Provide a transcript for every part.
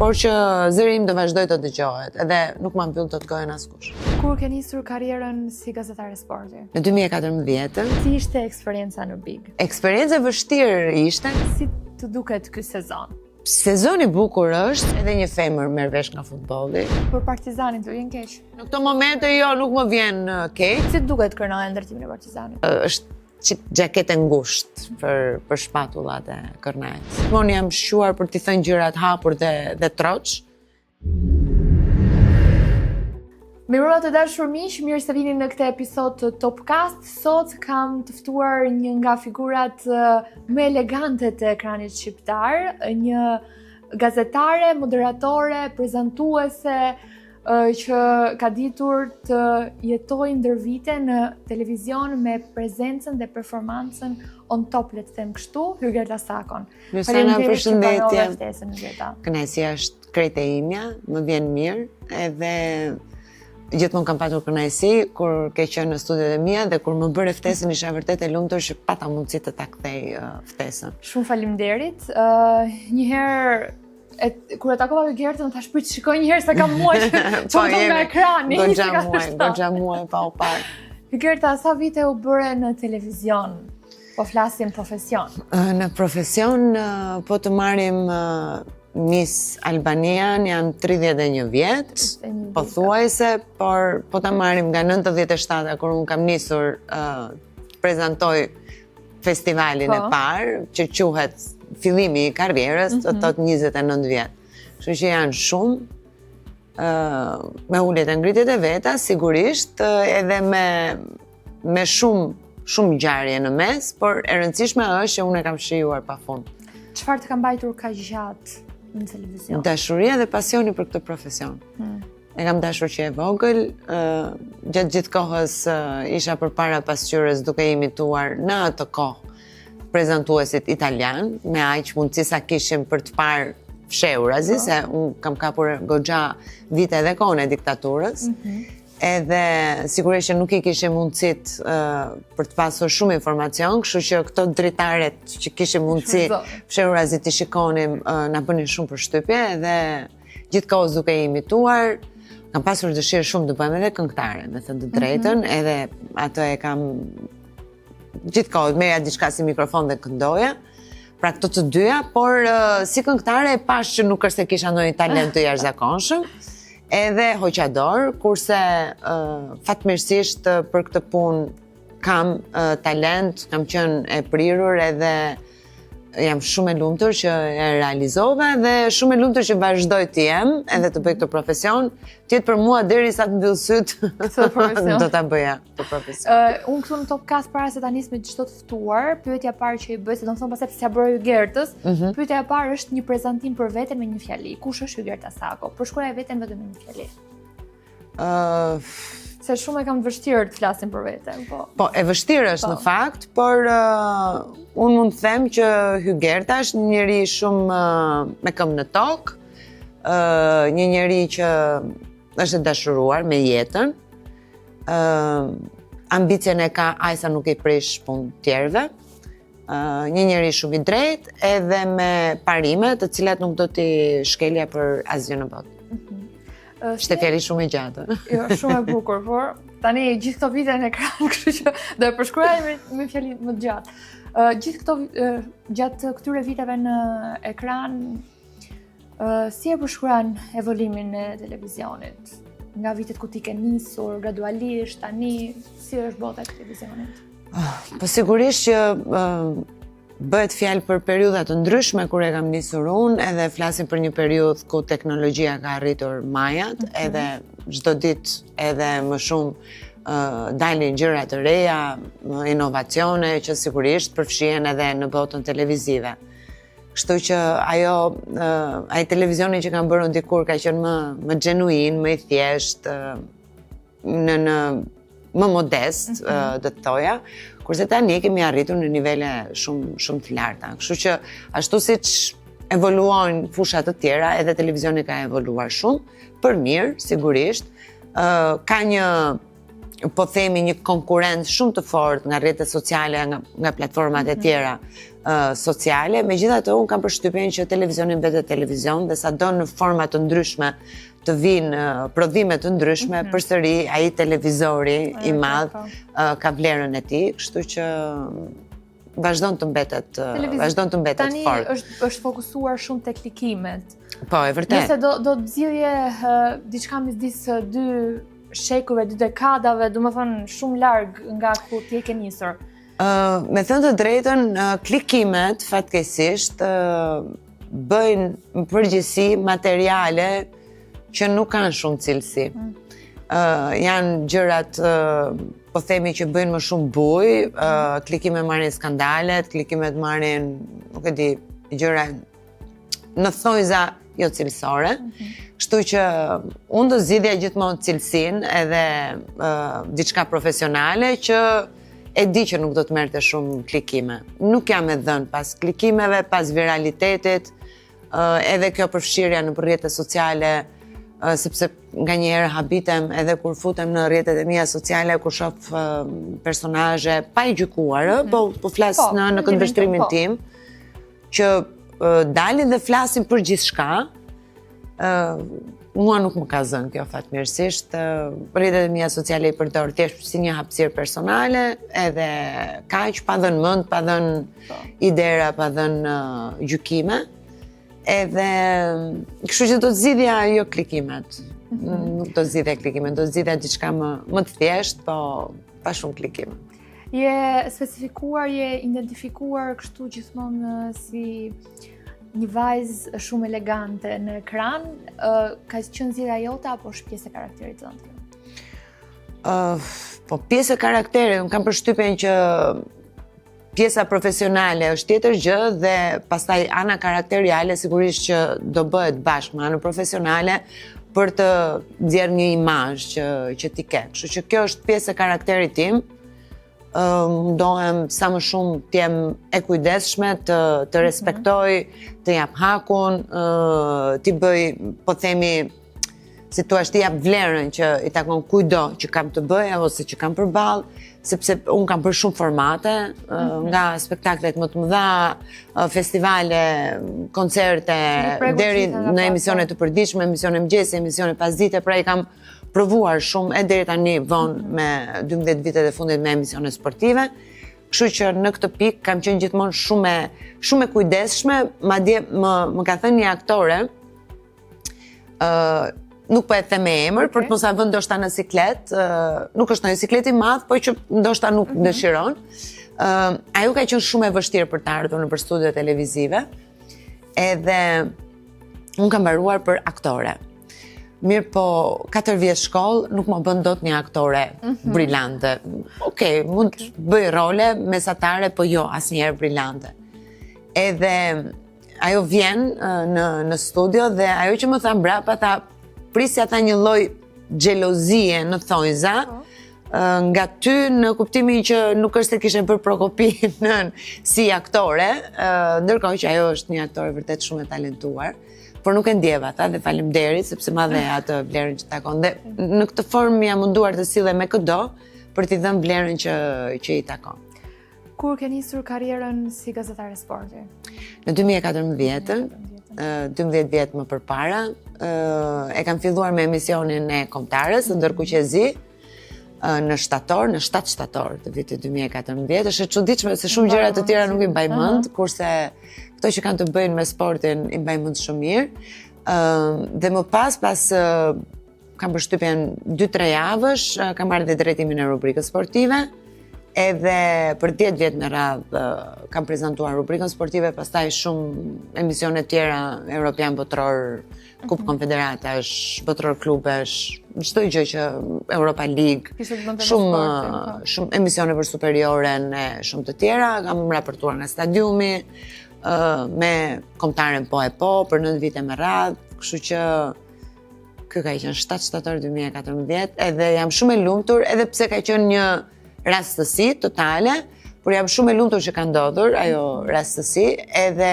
por që zëri im do vazhdojë të dëgjohet, edhe nuk ma mbyll dot gojën askush. Kur ke nisur karrierën si gazetare sporti? Në 2014. Si ishte eksperienca në Big? Eksperiencë e vështirë ishte. Si të duket ky sezon? Sezon i bukur është, edhe një femër merr vesh nga futbolli. Për Partizanin të vjen keq? Në këto momente jo, nuk më vjen keq. Si të duket kërnaja në drejtimin e Partizanit? Është çik xhaketë e ngushtë për për shpatullat e kërnajës. Unë jam shquar për t'i thënë gjërat hapur dhe dhe troç. Mirëmbrëma të dashur miq, mirë se vini në këtë episod të Topcast. Sot kam të ftuar një nga figurat më elegante të ekranit shqiptar, një gazetare, moderatore, prezantuese, që ka ditur të jetojë ndër vite në televizion me prezencën dhe performancën on top, le të them kështu, Hygerta Sakon. Faleminderit përshëndetje. Kënaqësia është krejt e imja, më vjen mirë, edhe gjithmonë kam patur kënaqësi kur ke qenë në studiot e mia dhe kur më bëre ftesën isha vërtet e lumtur që pata mundësi të ta kthej ftesën. Shumë faleminderit. Ë uh, një herë e, kur e takova Hygertën, thashë prit shikoj një herë se kam muaj që po, po nga ekrani. Goxha muaj, goxha muaj pa u parë. Hygerta, sa vite u bëre në televizion? Po flasim profesion. Në profesion, po të marrim Miss Albanian, jam 31 vjet, pothuajse, por po ta marrim nga 97 kur unë kam nisur të prezantoj festivalin e po. parë, që quhet fillimi i karrierës, mm -hmm. do të mhm. thotë 29 vjet. Kështu që janë shumë ë me uljet e ngritjet e veta, sigurisht edhe me me shumë shumë ngjarje në mes, por e rëndësishme është që unë e kam shijuar pafund. Çfarë të ka mbajtur kaq gjatë në televizion? Dashuria dhe pasioni për këtë profesion. Hmm. E kam dashur që e vogël, gjatë gjithë kohës isha përpara pasqyrës duke imituar në atë kohë prezantuesit italian, me aq mundësi sa kishim për të parë fshehurazi, po. se unë kam kapur goxha vite edhe kohën e diktaturës, mm -hmm. edhe sigurisht që nuk i kishim mundësitë për të pasur shumë informacion, kështu që këto dritaret që kishim mundësi fshehurazi t'i shikonim, na bënin shumë përshtypje, edhe Gjithë kohës duke imituar, kam pasur dëshirë shumë të bëhem edhe këngëtare, me thënë të mhm. drejtën, mm -hmm. edhe atë e kam gjithë kohës merrja diçka si mikrofon dhe këndoja. Pra këto të dyja, por uh, si këngëtare e pashë që nuk është se kisha ndonjë talent të jashtëzakonshëm, edhe hoqa dorë, kurse uh, fatmirësisht për këtë punë kam uh, talent, kam qenë e prirur edhe jam shumë e lumtur që e realizova dhe shumë e lumtur që vazhdoj të jem edhe të bëj këtë profesion, të jetë për mua derisa të mbyll sytë. Këtë profesion. Do ta bëja këtë profesion. Uh, unë këtu në Topcast para se ta nis me çdo të ftuar, pyetja e parë që i bëj, se do më thonë pastaj pse s'ia bëre Hygertës, mm -hmm. pyetja e parë është një prezantim për veten me një fjali. Kush është Hygerta Sako? Përshkruaje veten vetëm me një fjali. Uh, se shumë e kam të vështirë të flasim për veten, po. Po, e vështirë është po. në fakt, por uh, unë mund të them që Hygerta është një njeri shumë uh, me këmbë në tokë, uh, një njeri që është e dashuruar me jetën, uh, ambicien e ka aq sa nuk i prish punë tjerëve, një njeri shumë i drejtë edhe me parime të cilat nuk do t'i shkelja për asgjë në botë. Mm -hmm. Ishte fjali shumë e gjatë. Jo, shumë e bukur, por tani gjithë këto vite në ekran, kështu që do e përshkruaj me, me fjali më të gjatë. Uh, gjithë këto, uh, gjatë këtyre viteve në ekran, uh, si e përshkruan evolimin e televizionit? Nga vitet ku ti ke nisur, gradualisht, tani, si është bota e televizionit? Po sigurisht që bëhet fjalë për periudha të ndryshme kur e kam nisur unë, edhe flasim për një periudhë ku teknologjia ka arritur majat, mm -hmm. edhe çdo ditë edhe më shumë uh, dalin gjëra të reja, inovacione që sigurisht përfshihen edhe në botën televizive. Kështu që ajo uh, ai televizioni që kam bërë unë dikur ka qenë më më genuin, më i thjeshtë, uh, në në më modest, mm -hmm. do të thoja, kurse tani kemi arritur në nivele shumë shumë të larta. Kështu që ashtu siç evoluojnë fusha të tjera, edhe televizioni ka evoluar shumë, për mirë, sigurisht. Ë ka një po themi një konkurrencë shumë të fortë nga rrjetet sociale, nga, nga platformat e mhm. tjera uh, sociale. Megjithatë, unë kam përshtypjen që televizioni mbetet televizion dhe sado në forma të ndryshme të vijnë uh, prodhime të ndryshme, mm -hmm. përsëri ai televizori i madh po. uh, ka vlerën e tij, kështu që vazhdon të mbetet vazhdon të mbetet Tani fort. Tani është është fokusuar shumë te klikimet. Po, e vërtetë. Nëse do do të zgjidhje diçka midis dy shekujve, dy dekadave, domethënë shumë larg nga ku ti e ke nisur. Ë, uh, me thënë të drejtën, uh, klikimet fatkeqësisht uh, bëjnë në përgjithësi materiale që nuk kanë shumë cilësi. Mm. Uh, janë gjërat uh, po themi që bëjnë më shumë bujë, uh, klikimet marrin skandalet, klikimet marrin, nuk e di, gjëra në thonjza jo cilësore. Mm -hmm. Kështu që unë do zgjidhja gjithmonë cilësinë edhe uh, diçka profesionale që e di që nuk do të merrte shumë klikime. Nuk jam e dhënë pas klikimeve, pas viralitetit, uh, edhe kjo përfshirja në rrjete sociale, uh, sepse nganjëherë habitem edhe kur futem në rrjetet e mia sociale kur shoh uh, personazhe pa i gjykuar, mm -hmm. po po flas po, në në këndvështrimin po. tim që dalin dhe flasin për gjithçka, ë mua nuk më ka zënë kjo fatmirësisht, rrjetet e mia sociale i përdor thjesht si një hapësirë personale, edhe kaq pa dhënë mend, pa dhënë po. idera, pa dhënë gjykime. Edhe kështu që do të zgjidhja jo klikimet. Mm -hmm. Nuk do të zgjidhja klikimet, do të zgjidhja diçka më më të thjeshtë, po pa shumë klikime. Je specifikuar, je identifikuar kështu gjithmonë si një vajzë shumë elegante në ekran, ka qenë zgjidhja jote apo është pjesë e karakterit tënd? Uh, po pjesë e karakterit, unë kam përshtypjen që pjesa profesionale është tjetër gjë dhe pastaj ana karakteriale sigurisht që do bëhet bashkë me anën profesionale për të nxjerrë një imazh që që ti ke. Kështu që kjo është pjesë e karakterit tim. Ë mundohem sa më shumë të jem e kujdesshme, të të mhm. respektoj, të jap hakun, ë t'i bëj, po themi si thua t'i jap vlerën që i takon kujtdo që kam të bëj ose që kam përballë, sepse unë kam bërë shumë formate, mm -hmm. nga spektaklet më të mëdha, festivale, koncerte, deri në emisione të përditshme, emisione mëngjesi, emisione pasdite, pra i kam provuar shumë e deri tani vonë mm -hmm. me 12 vitet e fundit me emisione sportive. Kështu që në këtë pikë kam qenë gjithmonë shumë e shumë e kujdesshme, madje më më ka thënë një aktore, ë nuk po e them me emër, okay. për të mos e vënë ndoshta në siklet, uh, nuk është në siklet i madh, po që ndoshta nuk mm -hmm. dëshiron. Ë uh, ajo ka qenë shumë e vështirë për të ardhur nëpër studio televizive. Edhe unë kam mbaruar për aktore. Mirëpo, 4 vjet shkollë nuk më bën dot një aktore mm -hmm. brilante. Okej, okay, mund të bëj role mesatare, po jo asnjëherë brilante. Edhe ajo vjen në në studio dhe ajo që më tha mbrapa tha prisja tha një lloj xhelozie në thonjza po. nga ty në kuptimin që nuk është se kishe bërë Prokopinë si aktore, ndërkohë që ajo është një aktore vërtet shumë e talentuar, por nuk e ndjeva tha dhe faleminderit sepse ma dhe atë vlerën që takon. Dhe në këtë formë jam munduar të sillem me këdo për t'i dhënë vlerën që që i takon. Kur ke nisur karrierën si gazetare sporti? Në 2014-ën, 12 vjet më përpara, e kam filluar me emisionin e Kombëtares, Ëndërr Kuqezi, në shtator, në 7 shtator të vitit 2014. Është e çuditshme se shumë gjëra të tjera nuk i mbaj mend, kurse këto që kanë të bëjnë me sportin i mbaj mend shumë mirë. Dhe më pas, pas kam përshtypjen 2-3 javësh, kam marrë dhe drejtimin e rubrikës sportive, edhe për 10 vjet me radhë kam prezantuar rubrikën sportive, pastaj shumë emisione tjera, Europian Botëror, Kupë mhm. Konfederatash, Botëror Klubesh, çdo gjë që Europa League, shumë po. shumë emisione për Superioren e shumë të tjera, kam raportuar nga stadiumi, me kombëtaren po e po për 9 vite me radhë, kështu që Ky ka qenë 7 shtator 2014, edhe jam shumë e lumtur, edhe pse ka qenë një rastësi totale, por jam shumë e lumtur që ka ndodhur ajo rastësi, edhe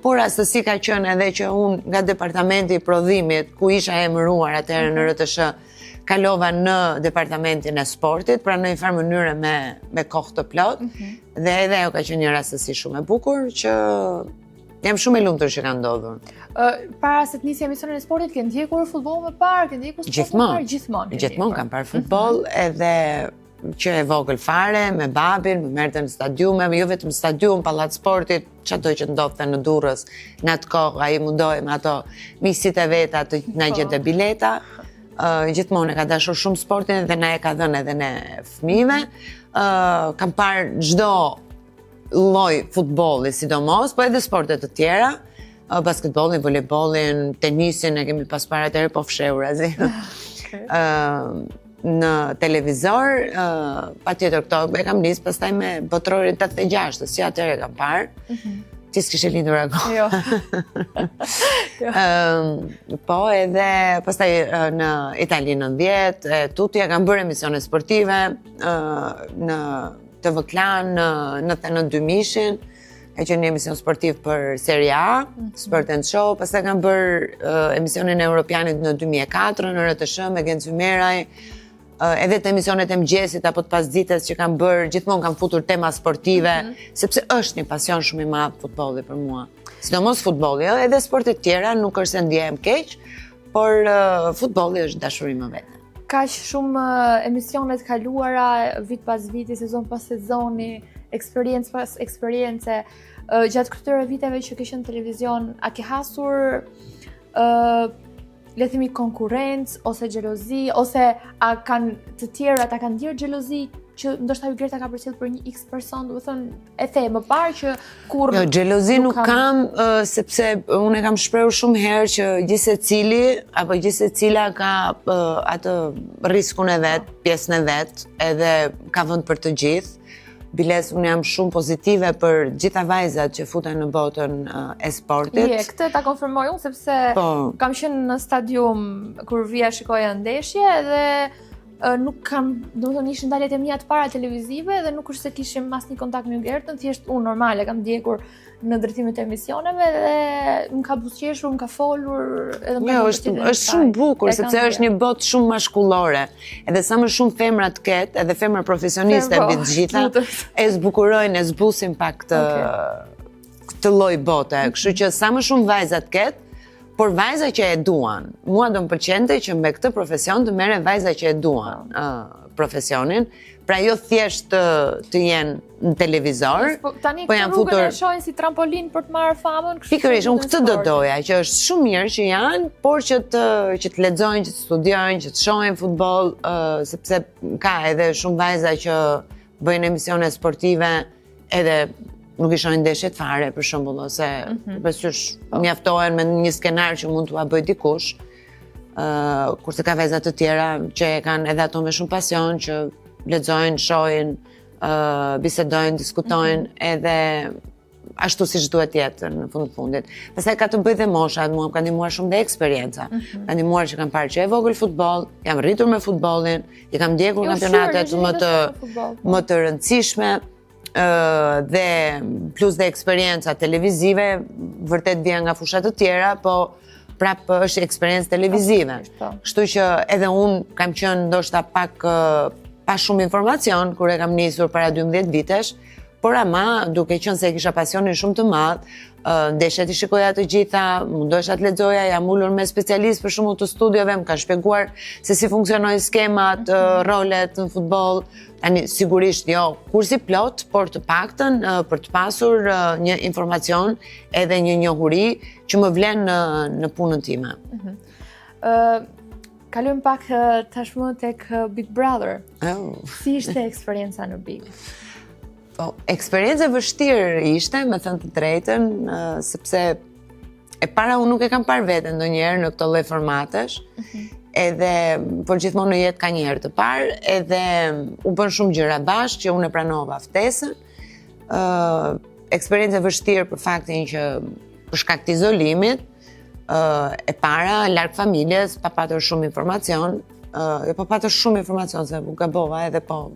po rastësi ka qenë edhe që unë nga departamenti i prodhimit, ku isha emëruar atëherë në mhm. RTSH, Kalova në departamentin e sportit, pra në një farë mënyre me, me kohë të plotë, mm -hmm. dhe edhe ajo ka qenë një rastësi shumë e bukur, që jam shumë e lumtur që ka ndodhur. Uh, para se të nisje emisionin e sportit, ke ndjekur futboll më parë, ke ndjekur sport më parë, gjithmonë. Gjithmonë kam parë futboll, mm -hmm. edhe që e vogël fare, me babin, më merrte në stadiume, jo vetëm në stadium, pallat sportit, çdo që ndodhte në Durrës, në atë kohë, ai mundohej me ato miqësitë e veta të na po. gjente bileta, uh, gjithmonë e ka dashur shumë sportin dhe na e ka dhënë edhe ne fëmijëve. Uh, kam parë çdo lloj futbolli, sidomos, po edhe sporte të tjera, uh, basketbollin, volejbollin, tenisin, e kemi pas parë atëherë po fshehurazi. Okay. Uh, në televizor, uh, patjetër këto e kam nis pastaj me botërorin 86, si atëherë e kam parë. Mm -hmm. Ti s'kishe lindur akoma. Jo. jo. Um, po edhe pastaj në Itali 90, e tutje kam bërë emisione sportive uh, në TV Klan në 99 dymijshin, ka qenë një emision sportiv për Serie A, mm -hmm. Sport and Show, pastaj kam bërë uh, emisionin e Europianit në 2004 në RTSH me Genc Ymeraj, uh, edhe te emisionet e mëngjesit apo të pasdites që kam bërë, gjithmonë kam futur tema sportive, mm -hmm. sepse është një pasion shumë i madh futbolli për mua. Sidomos futbolli, edhe sportet tjera nuk është se ndjehem keq, por uh, futbolli është dashuri më vete. Kaq shumë emisione të kaluara, vit pas viti, sezon pas sezoni, eksperiencë pas eksperience, gjatë këtyre viteve që ke qenë në televizion, a ke hasur ë le të themi konkurrencë ose xhelozi ose a kanë të tjerat a kanë ndjerë xhelozi që ndoshta Hygerta ka përcjell për një X person, domethënë e the më parë që kur Jo, xhelozi nuk kam, kam uh, sepse unë e kam shprehur shumë herë që gjithsecili apo gjithsecila ka uh, atë riskun e vet, pjesën e vet, edhe ka vend për të gjithë. Biles unë jam shumë pozitive për gjitha vajzat që futen në botën uh, e sportit. Je, këtë ta konfirmoj unë sepse po. kam qenë në stadium kur vija shikoja ndeshje dhe nuk kam, domethënë ishin daljet e mia të para televizive dhe nuk është se kishim asnjë kontakt me Hygertën, thjesht unë normal e kam ndjekur në drejtimet e emisioneve dhe më ka buzëqeshur, më ka folur edhe më ka jo, është është shumë bukur sepse është një botë shumë mashkullore. Edhe sa më shumë femra të ketë, edhe femra profesioniste mbi të gjitha, e zbukurojnë, e zbusin pak këtë okay. këtë lloj bote. Kështu që sa më shumë vajza të ketë, por vajza që e duan. Mua do më pëlqente që me këtë profesion të merren vajza që e duan uh, profesionin, pra jo thjesht të, të jenë në televizor, po, tani po janë futur e shohin si trampolin për të marrë famën, kështu. Pikërisht, unë këtë do doja, që është shumë mirë që janë, por që të që të lexojnë, që të studiojnë, që të shohin futboll, uh, sepse ka edhe shumë vajza që bëjnë emisione sportive, edhe nuk i shohin ndeshjet fare, për shembull, ose mm -hmm. parasysh po. mjaftohen me një skenar që mund t'ua bëjë dikush, uh, kurse ka vajza të tjera që e kanë edhe ato me shumë pasion, që lexojnë, shohin, uh, bisedojnë, diskutojnë, mm -hmm. edhe ashtu siç duhet të jetë në fund të fundit. Pastaj ka të bëjë dhe mosha, mua më ka ndihmuar shumë dhe eksperienca. Mm -hmm. Ka ndihmuar që kam parë që e vogël futboll, jam rritur me futbollin, i kam ndjekur jo, kampionatet më të më të rëndësishme dhe plus dhe eksperienca televizive, vërtet vija nga fusha të tjera, po prap është eksperiencë televizive. Po. Kështu që edhe unë kam qenë ndoshta pak pa shumë informacion kur e kam nisur para 12 vitesh, por ama duke qenë se e kisha pasionin shumë të madh, ndeshjet i shikoja të gjitha, mundohesha të lexoja, jam ulur me specialistë për shembull të studiove, më kanë shpjeguar se si funksionojnë skemat, mm -hmm. rolet në futboll. Tani sigurisht jo kurs i plotë, por të paktën për të pasur një informacion edhe një njohuri që më vlen në në punën time. Mm -hmm. uh, kalojmë pak tashmë tek Big Brother. Oh. Si ishte eksperienca në Big? Po, eksperiencë e vështirë ishte, me thënë të drejtën, sepse e para unë nuk e kam parë veten ndonjëherë në këto lloj formatesh. Mm -hmm. Edhe por gjithmonë në jetë ka një herë të parë, edhe u bënë shumë gjëra bashkë që unë e pranova ftesën. Ë, uh, eksperiencë e vështirë për faktin që për shkak të izolimit, uh, e para larg familjes, pa patur shumë informacion, uh, jo pa patur shumë informacion se u gabova edhe po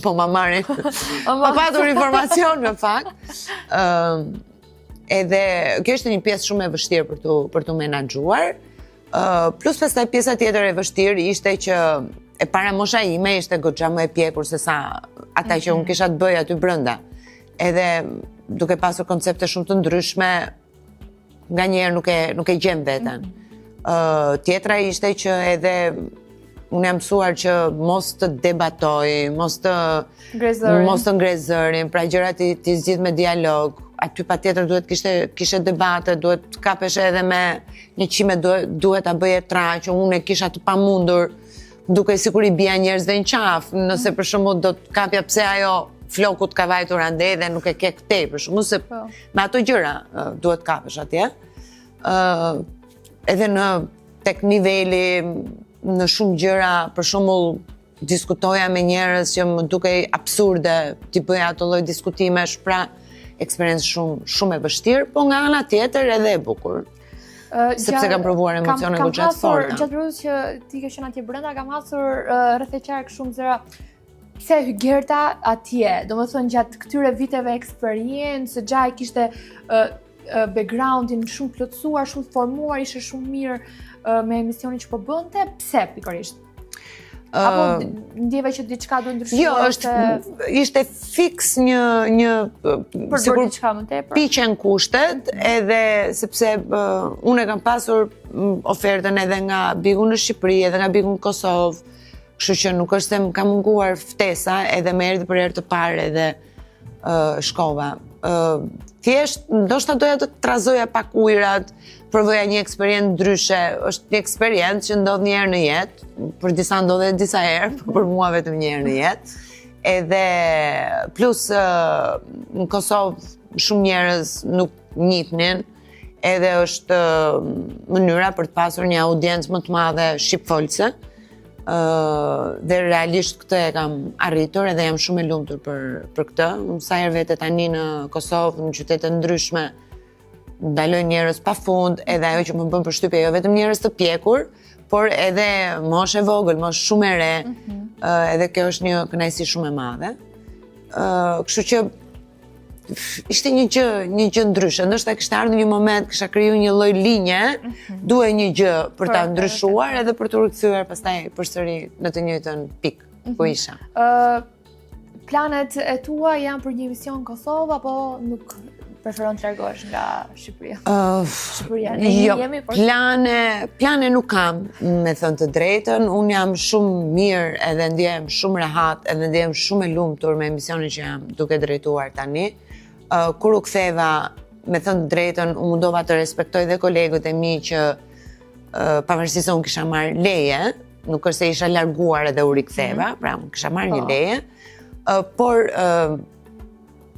po ma marrin. pa patur informacion në fakt. Ë uh, edhe kjo ishte një pjesë shumë e vështirë për t'u për t'u menaxhuar. Plus pastaj pjesa tjetër e vështirë ishte që e para mosha ime ishte goxha më e pjekur se sa ata që unë mhm. kisha të bëj aty brenda. Edhe duke pasur koncepte shumë të ndryshme, nganjëherë nuk e nuk e gjen veten. Mm -hmm. tjetra ishte që edhe unë jam mësuar që mos të debatoj, mos të mos të ngre zërin, pra gjërat t'i t'i zgjidh me dialog. Aty patjetër duhet kishte kishe debate, duhet të kapesh edhe me një qime duhet duhet ta bëje tra që unë e kisha të pamundur duke sikur i bija njerëzve në qafë, nëse për shembull do të kapja pse ajo floku të ka vajtur andej dhe nuk e ke këtej, për shembull se po. me ato gjëra duhet të kapesh atje. Ë edhe në tek niveli në shumë gjëra, për shembull diskutoja me njerëz që më dukej absurde t'i bëja ato lloj diskutimesh, pra eksperiencë shumë shumë e vështirë, po nga ana tjetër edhe e bukur. Uh, sepse kam provuar emocione goxha të forta. Gjatë periudhës që ti ke qenë atje brenda, kam hasur uh, rreth e qark shumë zëra pse Hygerta atje, domethënë gjatë këtyre viteve eksperiencë, xha e kishte uh, backgroundin shumë plotësuar, shumë të formuar, ishte shumë mirë uh, me emisionin që po bënte, pse pikërisht? Apo ndjeve që diçka duhet ndryshuar? Jo, është ishte fiks një një për sikur diçka më tepër. Piqen kushtet, edhe sepse uh, unë e kam pasur ofertën edhe nga Bigu në Shqipëri, edhe nga Bigu në Kosovë. Kështu që nuk është se më ka munguar ftesa, edhe më erdhi për herë të parë edhe uh, shkova. Uh, thjesht, ndoshta doja të trazoja pak ujërat, provoja një eksperiencë ndryshe, është një eksperiencë që ndodh një herë në jetë, për disa ndodh edhe disa herë, por për mua vetëm një herë në jetë. Edhe plus uh, në Kosovë shumë njerëz nuk njihnin, edhe është mënyra për të pasur një audiencë më të madhe shqipfolëse. Ë dhe realisht këtë e kam arritur edhe jam shumë e lumtur për për këtë. Unë sa herë vete tani në Kosovë, në qytete të ndryshme, ndalojnë njerëz pa fund, edhe ajo që më bën përshtypje jo vetëm njerëz të pjekur, por edhe moshë e vogël, moshë shumë e re. Mm -hmm. edhe kjo është një kënaqësi shumë e madhe. Ë, kështu që ishte një gjë, një gjë ndryshe. Ndoshta kishte ardhur një moment, kisha kriju një lloj linje, mm -hmm. duhej një gjë për ta ndryshuar edhe për t'u rikthyer pastaj përsëri në të njëjtën pikë mm -hmm. ku mhm. isha. Ë uh, planet e tua janë për një emision në Kosovë apo nuk preferon të largohesh nga Shqipëria? Uh, Shqipëria, ne jo, jemi por plane, plane nuk kam, me thënë të drejtën, unë jam shumë mirë edhe ndjehem shumë rehat edhe ndjehem shumë e lumtur me emisionin që jam duke drejtuar tani. Uh, kur u ktheva, me thënë të drejtën, u mundova të respektoj dhe kolegët e mi që uh, pavarësisht se unë kisha marrë leje, nuk është se isha larguar edhe u riktheva, mm -hmm. pra unë kisha marrë një po. leje, uh, por uh,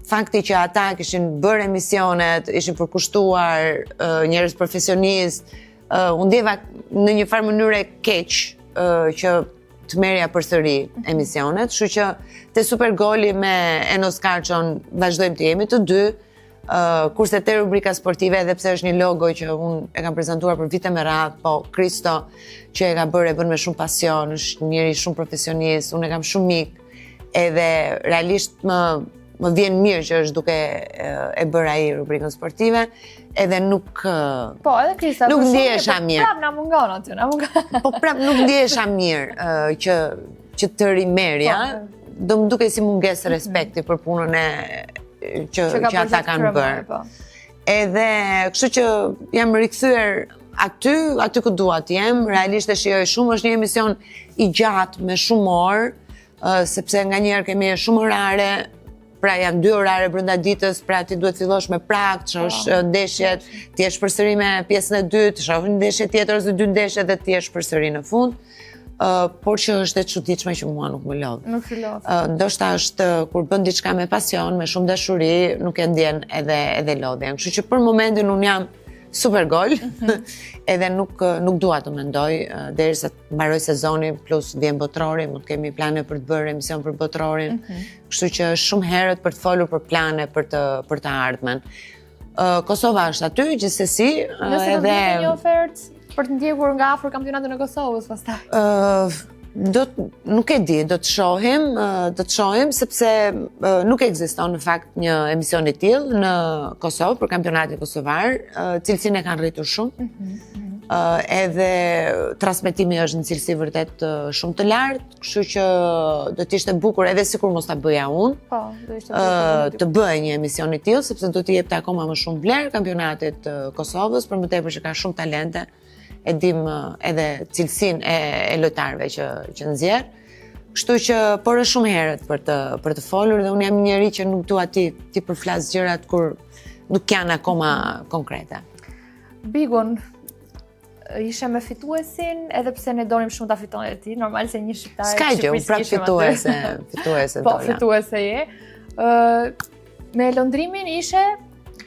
fakti që ata kishin bërë emisionet, ishin përkushtuar njerëz profesionistë, u ndjeva në një farë mënyre keq që të merrja përsëri mhm. emisionet, kështu që te Supergoli me Enos Karçon vazhdojmë të jemi të dy, kurse te rubrika sportive edhe pse është një logo që unë e kam prezantuar për vite me radhë, po Kristo që e ka bërë e bën me shumë pasion, është njeri shumë profesionist, unë e kam shumë mik, Edhe realisht më më vjen mirë që është duke e bërë ai rubrikën sportive, edhe nuk Po, edhe Krista, nuk ndihesha po mirë. Prap na mungon aty, na mungon. Po prap nuk ndihesha mirë që që të rimerrja, po. do më dukej si mungesë mhm. respekti për punën e që që, që ata kanë bërë. Po. Edhe kështu që jam rikthyer aty, aty ku dua të jem, realisht e shijoj shumë, është një emision i gjatë me shumë orë, sepse nganjëherë kemi shumë orare, pra janë dy orare brenda ditës, pra ti duhet fillosh me prag, të shohësh po. ndeshjet, të jesh përsëri me pjesën e dytë, të shohësh ndeshje tjetër ose dy ndeshje dhe të jesh përsëri në fund. Uh, por që është e çuditshme që mua nuk më lodh. Nuk të lodh. Uh, ndoshta është kur bën diçka me pasion, me shumë dashuri, nuk e ndjen edhe edhe lodhjen. Kështu që për momentin unë jam super gol. Mm -hmm. edhe nuk nuk dua të mendoj derisa të mbarojë sezoni plus vjen botërori, mund të kemi plane për të bërë emision për botërorin. Mm -hmm. Kështu që është shumë herët për të folur për plane për të për të ardhmen. Uh, Kosova është aty, gjithsesi, Nëse do të vinte një ofertë për të ndjekur nga afër kampionatin e Kosovës pastaj. Ë uh, do të, nuk e di, do të shohim, do të shohim sepse nuk ekziston në fakt një emision i tillë në Kosovë për kampionatin kosovar, cilësinë e kanë rritur shumë. Mm -hmm. Edhe transmetimi është në cilësi vërtet shumë të lartë, kështu që do të ishte bukur edhe sikur mos ta bëja unë. Po, do ishte bukur. Të bëhej një emision i tillë sepse do t'i jepte akoma më shumë vlerë kampionatit të Kosovës, për më tepër që ka shumë talente. E dim edhe cilësinë e, e lojtarëve që që nxjerr. Kështu që por është shumë herët për të për të folur dhe unë jam një njeri që nuk dua t'i t'i përflas gjërat kur nuk janë akoma konkrete. Bigun, ishe me fituesin, edhe pse ne donim shumë ta fitoje ti, normal se një shqiptar S'ka gjë, unë prapë fituese, fituese po, dola. Po, fituese je. Uh, me Londrimin ishe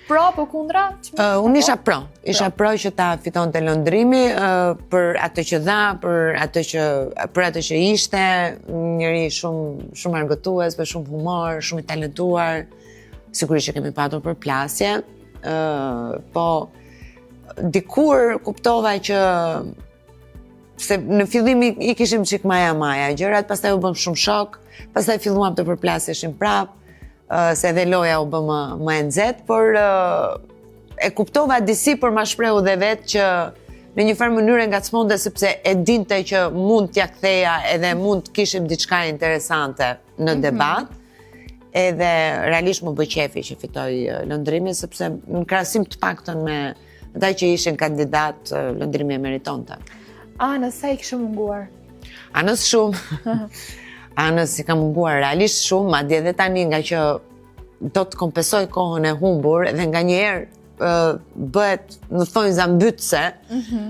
pro apo kundra? Uh, unë isha pro. Isha pro që ta fitonte Londrimi uh, për atë që dha, për atë që për atë që ishte, njeri shumë shumë argëtues, me shumë humor, shumë i talentuar. Sigurisht që kemi patur përplasje, ë po dikur kuptova që se në fillim i, i kishim çik maja maja gjërat, pastaj u bëmë shumë shokë, pastaj filluam të përplaseshim prap, se edhe loja u bë më më e nxehtë, por e kuptova disi por ma shprehu dhe vetë që në një farë mënyre ngacmonte sepse e dinte që mund t'ia ktheja edhe mund të kishim diçka interesante në mhm. debat. Edhe realisht m'u bë qefi që fitoi Londrimi, sepse në krahasim të paktën me ata që ishin kandidat, Londrimi e meritonte. Anës, sa i kishe munguar? Anës shumë. Anës i kam munguar realisht shumë, madje edhe tani nga që do të kompensoj kohën e humbur dhe nganjëherë bëhet në thonjëza mbytëse, mm -hmm.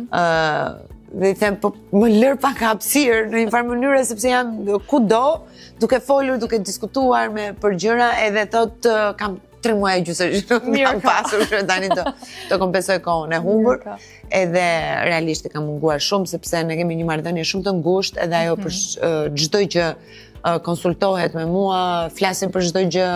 dhe i them, po më lër pak hapësirë në një farë mënyre, sepse jam kudo, duke folur, duke diskutuar me për gjëra, edhe thotë kam tre muaj e gjysë që nuk kam pasur që tani të, të kompensoj kohën e humbur. Edhe realisht i kam munguar shumë, sepse ne kemi një marrëdhënie shumë të ngushtë, edhe ajo mm -hmm. për çdo gjë konsultohet me mua, flasim për çdo gjë,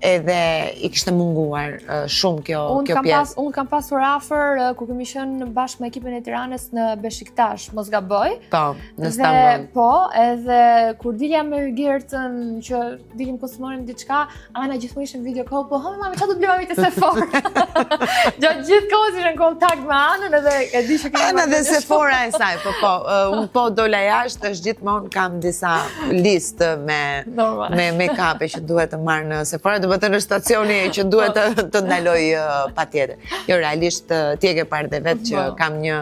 edhe i kishte munguar shumë kjo unë kjo pjesë. Pas, unë kam pasur afër kur kemi qenë bashkë me ekipin e Tiranës në Beshiktash, mos gaboj. Po, në Stamboll. Po, edhe kur dilja me Gertën që dilim konsumonim diçka, Ana gjithmonë ishte në video call, po hë mami, çfarë do të blejmë te Sephora? Gjatë gjithë kohës isha në kontakt me Anën edhe e di që kemi Ana dhe Sephora e saj, po po, unë po dola jashtë, është gjithmonë kam disa listë me me make-up që duhet të marr në Sephora, domethënë është stacioni që duhet të, të ndaloj uh, patjetër. Jo, realisht uh, ti e ke parë dhe vetë që po, kam një,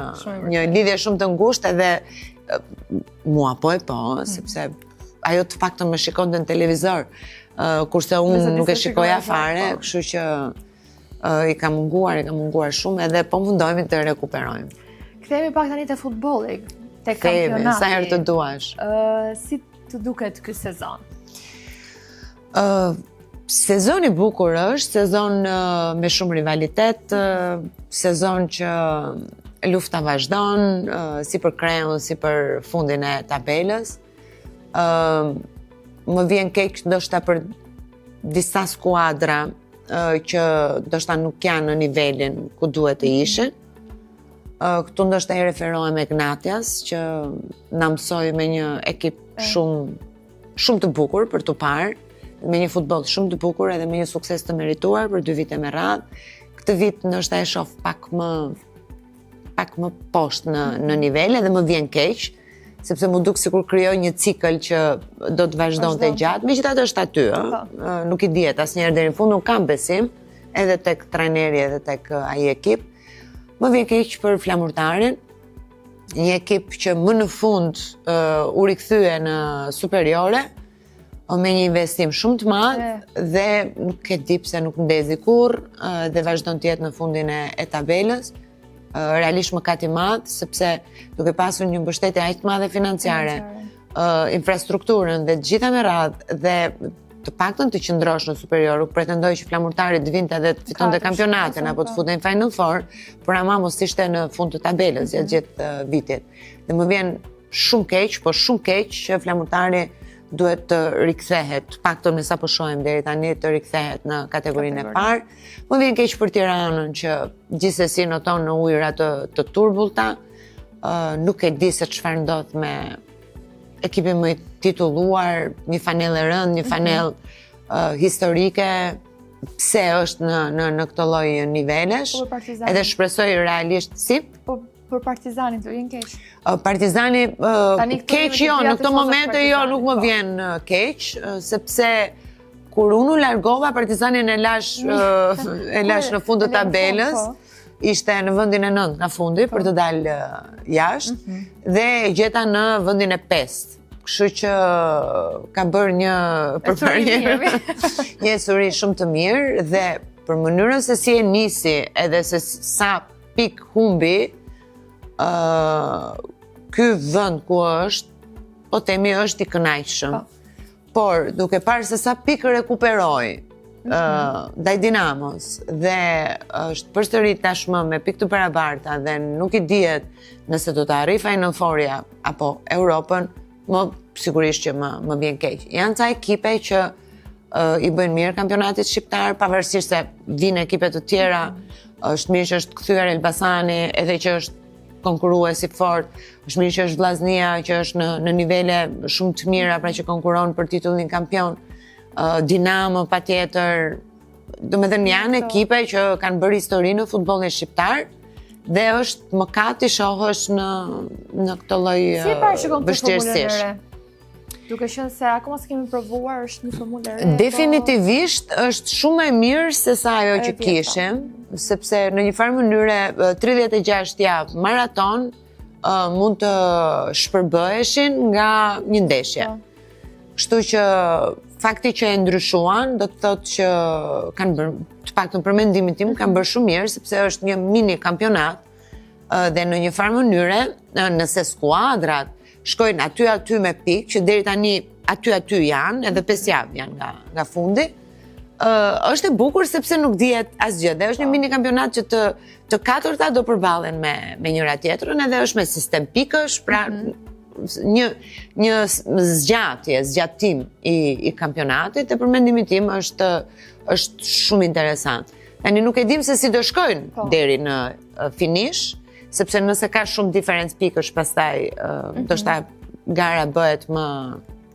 një lidhje shumë të ngushtë edhe uh, mua po e po, mm. sepse ajo të paktën më shikonte në televizor, uh, kurse unë nuk e shikoja fare, po. kështu që uh, i ka munguar, i ka munguar shumë edhe po mundohemi të rekuperojmë. Kthehemi pak tani te futbolli, te kampionati. Sa herë të duash. Uh, si të duket ky sezon? Ë uh, sezon i bukur është, sezon uh, me shumë rivalitet, uh, sezon që lufta vazhdon, uh, si për kreun, si për fundin e tabelës. Ë uh, më vjen keq ndoshta për disa skuadra uh, që ndoshta nuk janë në nivelin ku duhet të mhm. ishin. Këtu ndoshta i referohem Egnatias që na mësoi me një ekip shumë shumë të bukur për t'u parë, me një futboll shumë të bukur edhe me një sukses të merituar për dy vite me radhë. Këtë vit ndoshta e shoh pak më pak më poshtë në në nivel edhe më vjen keq, sepse m'u duk sikur krijoi një cikël që do të vazhdonte gjatë. Megjithatë është aty, ë. Po. Nuk i dihet asnjëherë deri në fund, nuk kam besim edhe tek trajneri edhe tek ai ekip. Më vjen keq për Flamurtarin, një ekip që më në fund uh, u rikthye në superiore, me një investim shumë të madh dhe nuk e di pse nuk ndezi kurrë dhe vazhdon të jetë në fundin e, e tabelës. Realisht mëkat i madh sepse duke pasur një mbështetje aq të madhe financiare, uh, infrastrukturën dhe të gjitha me radhë dhe të paktën të qëndrosh në superior, nuk pretendoj që Flamurtari të vinte dhe të fitonte kampionatin apo të futej në Final Four, por ama mos ishte në fund të tabelës gjatë mhm. gjithë vitit. Dhe më vjen shumë keq, po shumë keq që Flamurtari duhet të rikthehet, të paktën me sa po shohim deri tani të rikthehet në kategorinë e parë. Më vjen keq për Tiranën që gjithsesi noton në ujëra të të turbullta, uh, nuk e di se çfarë ndodh me ekipin më i titulluar, një fanellë e rëndë, një mhm. fanellë mm -hmm. uh, historike, pse është në në në këto lloj nivelesh. Po Edhe shpresoj realisht si? Po. Për Partizanin, të vjen keq? Partizani, keq jo, në këto momente jo, nuk më po. vjen keq, sepse kur unë u largova, Partizanin e lash, e lash në fund të tabelës, po. ishte në vendin e nëntë nga fundi për të dalë jashtë, mhm. dhe e gjeta në vendin e pestë. Kështu që ka bërë një përparim, një ecuri shumë të mirë dhe për mënyrën se si e nisi edhe se sa pikë humbi, ky vend ku është, po themi është i kënaqshëm. Po. Por, duke parë se sa pikë rekuperoi mm -hmm. ndaj Dinamos dhe është përsëri tashmë me pikë të barabarta dhe nuk i dihet nëse do të arrijë Final Four-ja apo Europën, më sigurisht që më, më vjen keq. Janë ca ekipe që uh, i bëjnë mirë kampionatit shqiptar, pavarësisht se vijnë ekipe të tjera, mm -hmm. është mirë që është kthyer Elbasani, edhe që është konkurrues i fortë, është mirë që është Vllaznia, që është në, në nivele shumë të mira, pra që konkurron për titullin kampion, uh, Dinamo patjetër, domethënë janë ekipe që kanë bërë histori në futbollin shqiptar, dhe është mëkat t'i shohësh në, në këtë lloj si vështirësish. Duke qenë se akoma s'e kemi provuar, është një formulë e re. Po- Definitivisht është shumë më e mirë se sa ajo që kishim, sepse në një farë mënyre 36 javë maraton mund të shpërbëheshin nga një ndeshje. Po. Kështu që fakti që e ndryshuan do të thotë që kanë bërë, të paktën për mendimin tim, kanë bërë shumë mirë sepse është një mini kampionat dhe në një farë mënyre, nëse skuadrat shkojnë aty aty me pikë, që deri tani aty aty janë, edhe 5 javë janë nga, nga fundi, është e bukur sepse nuk dihet asgjë dhe është një po. mini kampionat që të të katërta do përballen me me njëra tjetrën edhe është me sistem pikësh, pra mm -hmm. një një zgjatje, zgjatim i i kampionatit dhe për mendimin tim është është shumë interesant. Tani nuk e dim se si do shkojnë po. deri në finish, sepse nëse ka shumë diferencë pikësh pastaj mm -hmm. ndoshta gara bëhet më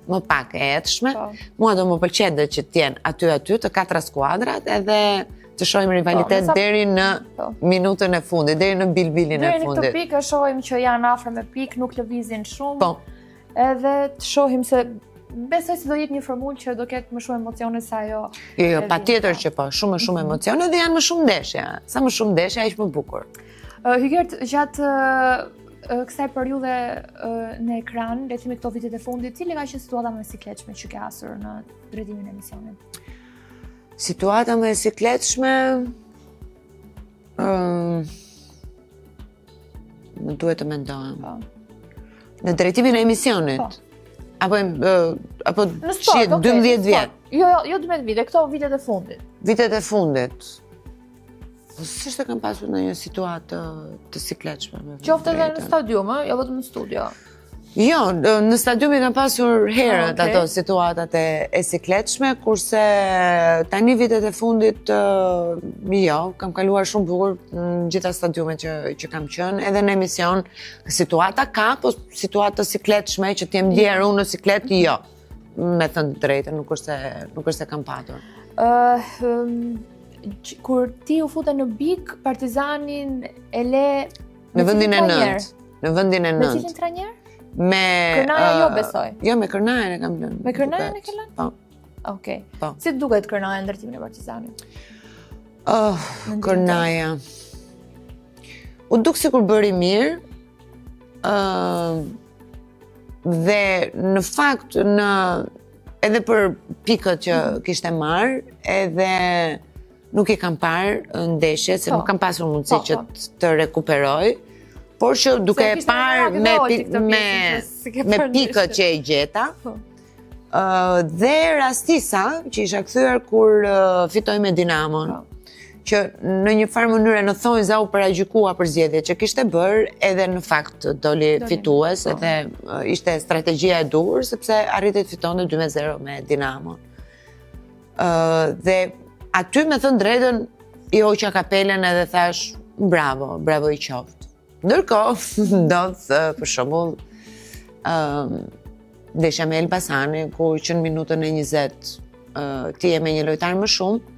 më pak e etshme. Po. Mua do më pëlqente që të jenë aty aty të katra skuadrat edhe të shohim po, rivalitet po, deri në po. minutën e fundit, deri në bilbilin e fundit. Deri në këtë pikë shohim që janë afër me pikë, nuk lëvizin shumë. Po. Edhe të shohim se besoj se do jetë një formulë që do ketë më shumë emocione se ajo. Jo, jo, patjetër që po, shumë më shumë mhm. emocione dhe janë më shumë ndeshje. Sa më shumë ndeshje, aq më bukur. Uh, Hygertë, gjatë uh, kësaj periudhe uh, në ekran, le të themi këto vitet e fundit, cila ka qenë situata më e sikletshme që ke hasur në drejtimin e emisionit? Situata më e sikletshme ëm uh, Më duhet të mendohem. Po. Në drejtimin e emisionit. Po. Apo apo në sport, okay, 12 vjet. Jo, jo, jo 12 vite, këto vitet e fundit. Vitet e fundit. Po s'është se kam pasur ndonjë situatë të, të sikletshme me. Qoftë edhe në stadium, ë, jo vetëm në studio. Jo, në stadium i kam pasur herët ah, okay. ato situatat e, e sikletshme, kurse tani vitet e fundit, jo, kam kaluar shumë bukur në gjitha stadiumet që, që kam qenë, edhe në emision, situata ka, po situata të sikletshme që të jem ndjerë unë në siklet, jo. Me thënë të drejtën, nuk është se, nuk është se kam patur. Uh, um, kur ti u fute në Big, Partizanin e le Në vendin e nëntë. Në vendin e nëntë. Me cilin trajner? Me... Kërnaja jo besoj. Jo, me Kërnajën e kam lënë. Me Kërnajën e ke lënë? Po. Okej. Po. Si të duket Kërnaja në drejtimin e Partizanit? Oh, Kërnaja. U duk sikur bëri mirë. Uh, dhe në fakt në edhe për pikët që mhm. kishte marrë, edhe Nuk i kam parë ndeshjet, se po. nuk kam pasur mundësi po, që po. të rekuperoj, por që duke e parë me, me, me pikët që e gjeta, po. dhe rastisa që isha kthyer kur fitoi me Dinamon, që në një farë mënyre në thonjëza u paragjykua për zgjedhjet që kishte bërë, edhe në fakt doli fitues, edhe ishte strategjia e duhur, sepse arriti të fitonte 2-0 me Dinamon. Dhe aty me thënë të drejtën, i hoqa kapelen edhe thashë, bravo, bravo i qoftë. Ndërkohë, ndodh, për shembull, ndeshja me Elbasanin, ku që në minutën e 20, ti je me një lojtar më shumë,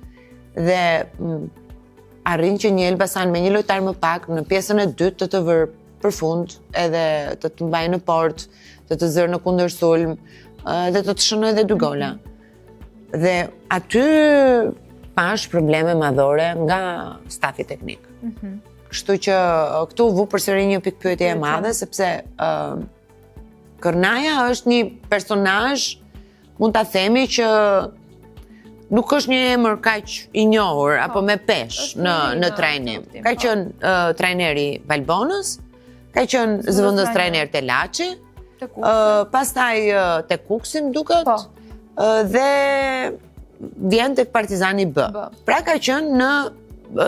dhe arrin që një Elbasan me një lojtar më pak, në pjesën e dytë të të vërë përfund edhe të të mbajë në portë, të të zërë në kundërsulm dhe të të shënojë edhe dy gola. Dhe aty pash probleme madhore nga stafi teknik. Kështu që këtu vu përsëri një pikëpyetje e madhe sepse ë Kërnaja është një personazh, mund ta themi që nuk është një emër kaq i njohur apo me peshë është në një në në trajnim. kuptim, Ka po. qenë trajneri Valbonës, ka qenë zëvendës trajner te Laçi, Te Kukësi. pastaj te Kukësi më duket, dhe vjen tek Partizani B. B. Pra ka qenë në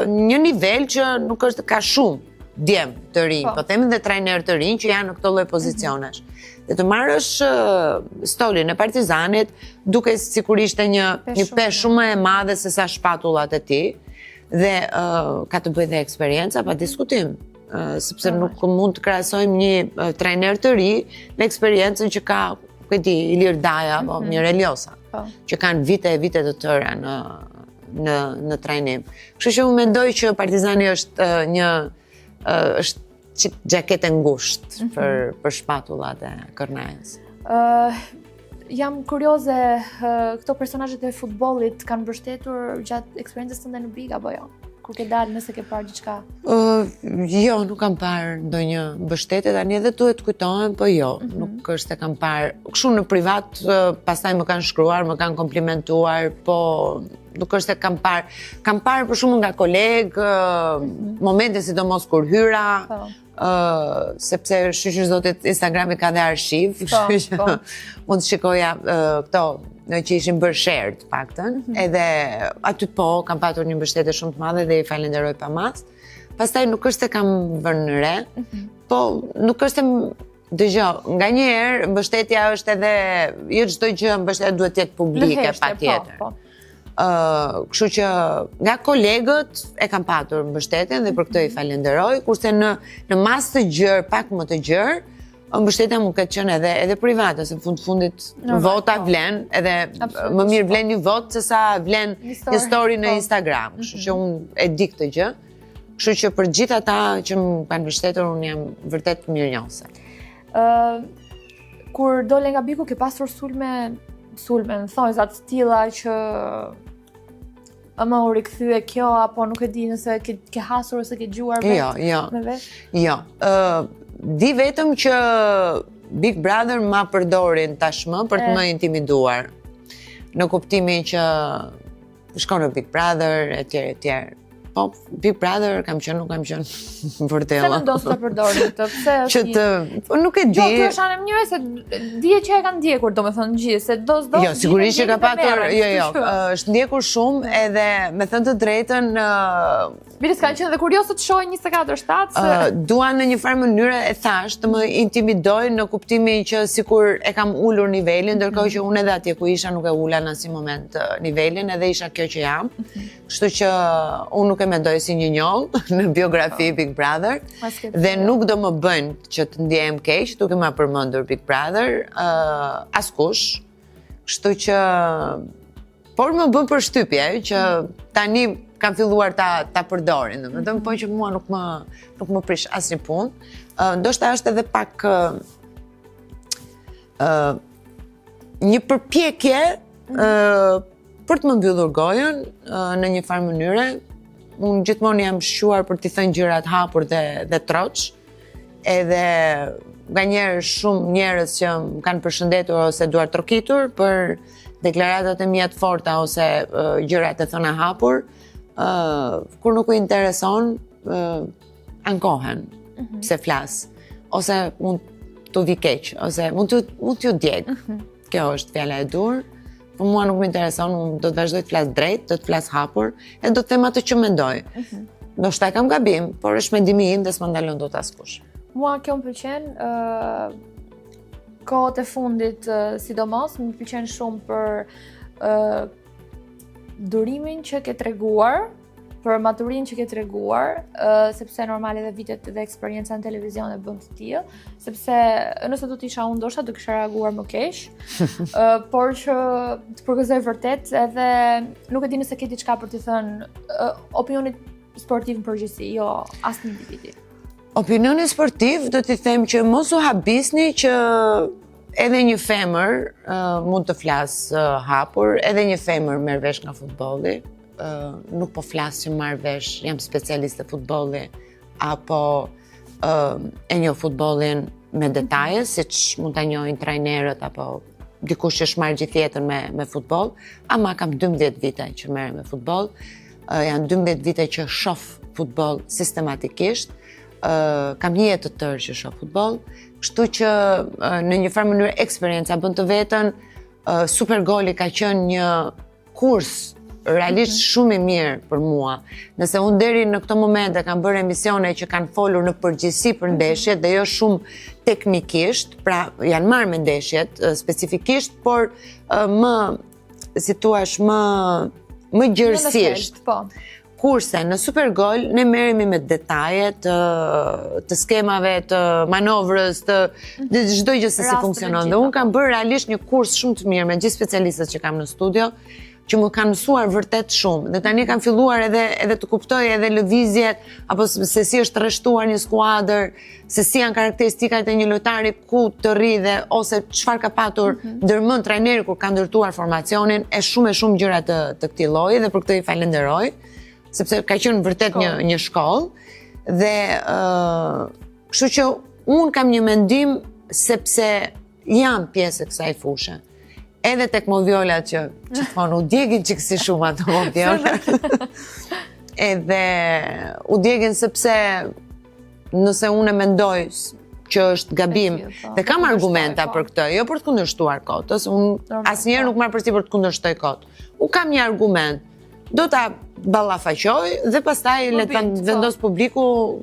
një nivel që nuk është ka shumë djem të rinj, po themi dhe trajner të rinj që janë në këto lloj pozicionesh. Dhe të marrësh stolin e Partizanit, duke sigurisht një Peshë një shumë peshë shumë më e madhe se sa shpatullat e tij, dhe ka të bëjë dhe eksperienca pa diskutim, sepse nuk mund të krahasojmë një trajner të ri me eksperiencën që ka, nuk e di, Ilir Daja apo Mirel Josa, që kanë vite e vite të tëra në trajnim. Kështu që unë mendoj që Partizani është një është çik xhaketë e ngushtë për shpatullat e Kërnajës. Jam kurioze, këto personazhet e futbollit kanë mbështetur gjatë eksperiencës tënde në Big apo jo? Kur ke dalë, nëse ke parë diçka? Jo, nuk kam parë ndonjë mbështetje tani edhe duhet të kujtohem, po jo, nuk është se kam parë. Kështu në privat, pastaj më kanë shkruar, më kanë komplimentuar, po nuk është se kam parë. Kam parë për shembull nga kolegë, momente sidomos kur hyra, sepse shyqyr zotit Instagrami ka dhe archiv, kështu që mund të shikoja këto në që ishin bërë share të paktën, edhe aty po kam patur një mbështetje shumë të madhe dhe i falenderoj pa mas. Pastaj nuk është se kam vënë re, po nuk është se dëgjoj, nga një herë mbështetja është edhe jo çdo gjë mbështetja duhet të jetë publike Në heshtje, patjetër. Po, po. Kështu që nga kolegët e kam patur mbështetjen dhe për këtë i falenderoj, kurse në masë të gjerë, pak më të gjerë, mbështetja mund ketë qenë edhe private, se në fund fundit Normal, vota vlen, edhe më mirë vlen një votë se sa vlen Një story, një story në Instagram. Kështu që unë e di këtë gjë. Kështu që për gjithë ata që më kanë mbështetur, unë jam vërtet mirënjohëse. Kur dole nga Bigu, ke pasur sulme, sulme në thonjza të tilla që ëma u rikthye kjo apo nuk e di nëse ke hasur ose ke dëgjuar vetë Jo, jo. me vesh? Jo. Di vetëm që Big Brother ma përdorin tashmë për të më intimiduar. Në kuptimin që shkon në Big Brother e tjerë e tjerë. Po, Big Brother kam qenë, nuk kam qenë vërtet. Pse mendon se ta përdorin këtë? Pse është Që të, po, nuk e di. Jo, kjo është anë e mënyrë se dije që e kanë ndjekur, domethënë gjithë, se do s'do. Jo, sigurisht që ka gjithë e patur, merren, jo, jo, kështu që- është ndjekur shumë edhe me thënë të drejtën, Bile s'kan qenë dhe kurioze të shohin 24/7 se duan në një farë mënyre e thash të më intimidojnë në kuptimin që sikur e kam ulur nivelin, ndërkohë që unë edhe atje ku isha nuk e ula në asnjë moment nivelin, edhe isha kjo që jam. Kështu që unë nuk e mendoj si një njollë në biografi Big Brother Mas ke dhe pse. nuk do më bëjnë që të ndjehem keq duke ma përmendur Big Brother, askush. Kështu që por më bën përshtypje që tani kam filluar ta përdorin, domethënë, po që mua nuk më prish asnjë punë. Ndoshta është edhe pak një përpjekje për të më mbyllur gojën në një farë mënyre. Unë gjithmonë jam shquar për t'i thënë gjërat hapur dhe troç. Edhe nga njerë shumë njerëz që më kanë përshëndetur ose duar trokitur për deklaratat e mia të forta ose gjërat e thëna hapur, kur nuk u intereson, ankohen pse flas, ose mund t'u vi keq, ose mund t'ju djeg. Kjo është fjala e dur. Po mua nuk më intereson, unë do të vazhdoj të flas drejt, do të flas hapur, e do të them atë që mendoj. Ndoshta e kam gabim, por është mendimi im dhe s'ma ndalon dot askush. Mua kjo më pëlqen, kohët e fundit sidomos, më pëlqen shumë për durimin që ke treguar, për maturin që ke treguar, sepse normal edhe vitet dhe eksperienca në televizion e bën të tillë, sepse nëse do të isha unë ndoshta do kisha reaguar më keq, por që të përgëzoj vërtet edhe nuk e di nëse ke diçka për të thënë opinionit sportiv në përgjithësi, jo asnjë individi. Opinioni sportiv do t'i them që mos u habisni që edhe një femër uh, mund të flasë uh, hapur, edhe një femër merr vesh nga futbolli. Uh, nuk po flas që marr vesh, jam specialiste futbolli apo uh, e njoh futbollin me detaje, siç mund ta njohin trajnerët apo dikush që është marrë gjithë jetën me me futboll, ama kam 12 vite që merrem me futboll. Uh, janë 12 vite që shoh futboll sistematikisht. Uh, kam një jetë të tërë që shoh futboll, kështu që uh, në një farë mënyrë eksperienca bën të vetën. Uh, Supergoli ka qenë një kurs realisht mm -hmm. shumë i mirë për mua. Nëse unë deri në këto momente kam bërë emisione që kanë folur në përgjithësi për mhm. ndeshjet dhe jo shumë teknikisht, pra janë marrë me ndeshjet specifikisht, por më si thuash më më gjerësisht. Po. Kurse në Supergol ne merremi me detaje të të skemave, të manovrës, të të çdo gjë se si funksionon. Dhe unë kam bërë realisht një kurs shumë të mirë me gjithë specialistët që kam në studio, që më kanë mësuar vërtet shumë. Dhe tani kam filluar edhe edhe të kuptoj edhe lëvizjet apo se si është rreshtuar një skuadër, se si janë karakteristikat e një lojtari ku të rri dhe ose çfarë ka patur mm -hmm. ndërmend trajneri kur ka ndërtuar formacionin e shumë e shumë gjëra të të këtij lloji dhe për këtë i falenderoj sepse ka qenë vërtet një një shkollë dhe ë uh, kështu që unë kam një mendim sepse jam pjesë e kësaj fushe. Edhe tek moviolat që që thonë u djegin çik si shumë ato moviolat. Edhe u djegin sepse nëse unë e mendoj që është gabim po. dhe kam argumenta po. për këtë, jo për të kundërshtuar kot, ose unë asnjëherë po. nuk marr përsipër të kundërshtoj kot. Unë kam një argument, do ta ballafaqoj dhe pastaj le të vendosë publiku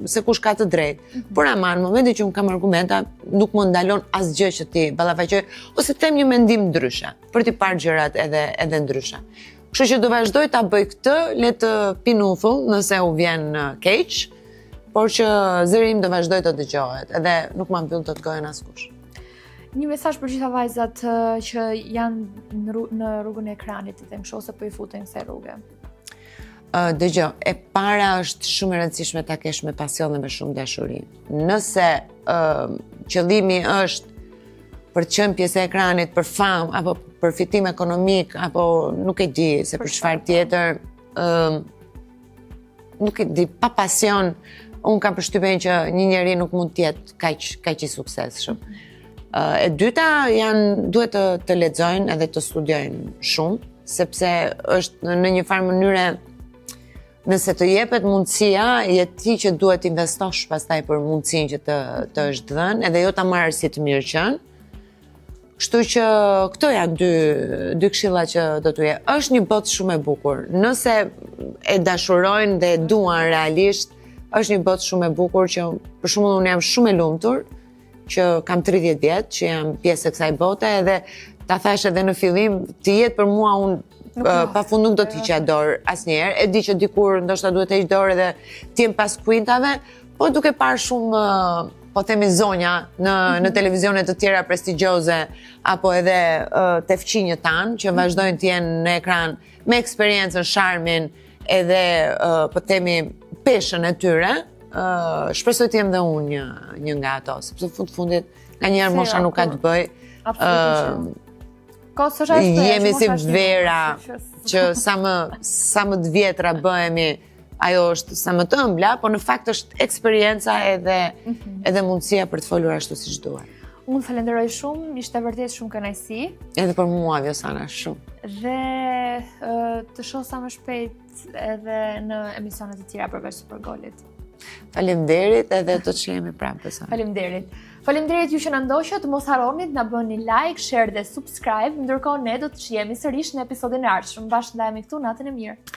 se kush ka të drejtë. Mm -hmm. Por ama në momentin që unë kam argumenta, nuk më ndalon asgjë që t'i ballafaqoj ose të them një mendim ndryshe, për t'i parë gjërat edhe edhe ndryshe. Kështu që do vazhdoj ta bëj këtë, le të pinë uthull nëse u vjen keq, por që zëri im do vazhdoj të dëgjohet, edhe nuk ma mbyll dot gojën askush. Një mesazh për gjitha vajzat që janë në, rru në rrugën e ekranit, të them kështu ose po i futen kësaj rruge. Uh, dëgjo, e para është shumë e rëndësishme ta kesh me pasion dhe me shumë dashuri. Nëse uh, qëllimi është për të qenë pjesë e ekranit, për famë apo për fitim ekonomik apo nuk e di se për çfarë tjetër, ë nuk e di, pa pasion, unë kam përshtypjen që një njeri nuk mund të jetë kaq kaq i suksesshëm. E dyta janë duhet të të lexojnë edhe të studiojnë shumë, sepse është në një farë mënyre nëse të jepet mundësia, je ti që duhet të investosh pastaj për mundësinë që të të është dhënë, edhe jo ta marrësh si të mirëqenë. Kështu që këto janë dy dy këshilla që do t'u jap. Është një botë shumë e bukur. Nëse e dashurojnë dhe e duan realisht, është një botë shumë e bukur që për shembull unë jam shumë e lumtur që kam 30 vjet që jam pjesë e kësaj bote edhe ta thashë edhe në fillim, të jetë për mua unë pa fund nuk do të hiqja dorë asnjëherë. E di që dikur ndoshta duhet të heq dorë edhe të jem pas kuintave, po duke parë shumë po themi zonja në në mhm. televizione të tjera prestigjioze apo edhe te fqinjët tanë që mhm. vazhdojnë të jenë në ekran me eksperiencën, sharmin edhe po themi peshën e tyre, shpresoj të jem dhe unë një një nga ato, sepse fund fundit nganjëherë mosha nuk ka të bëjë. Absolutisht. Jemi si vera që sa më sa më të vjetra bëhemi ajo është sa më të ëmbla, po në fakt është eksperienca edhe mm -hmm. edhe mundësia për të folur ashtu siç duhet. Unë falenderoj shumë, ishte vërtet shumë kënaqësi. Edhe për mua Vjosana shumë. Dhe të shoh sa më shpejt edhe në emisione të tjera përveç Supergolit. Faleminderit edhe do të shihemi prapë besoj. Faleminderit. Faleminderit ju që na ndoqët, mos harroni të na bëni like, share dhe subscribe. Ndërkohë ne do të shihemi sërish në episodin e ardhshëm. Bashkë ndahemi këtu natën e mirë.